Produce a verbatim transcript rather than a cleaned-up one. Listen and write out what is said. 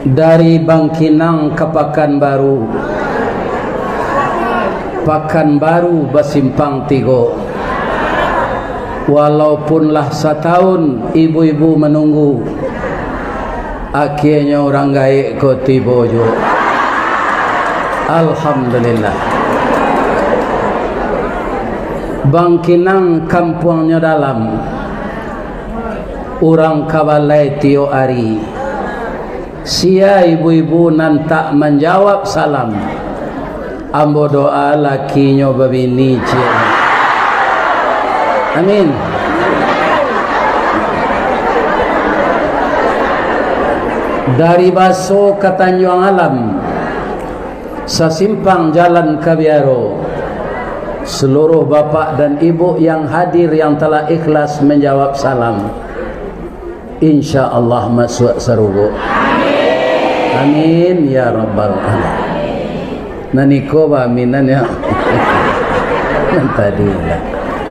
Dari Bangkinang ka Pakanbaru, Pakanbaru basimpang tigo. Walaupun lah satahun ibu-ibu manunggu, akhienyo urang gaek ko tibo juo. Alhamdulillah. Bangkinang kampuangnyo dalam, urang ka balai tiok ari. Sia ibu-ibu nan tak manjawab salam? Ambo doa lakinyo babini, ciek. Amin. Dari Baso ka Tanjuang Alam, sasimpang jalan ka Biaro. Seluruh bapak dan ibu yang hadir yang telah ikhlas menjawab salam, insya Allah masuak sarugo. Amin ya rabbal alamin. Nan iko ba aminan ya. Nan tadi lah.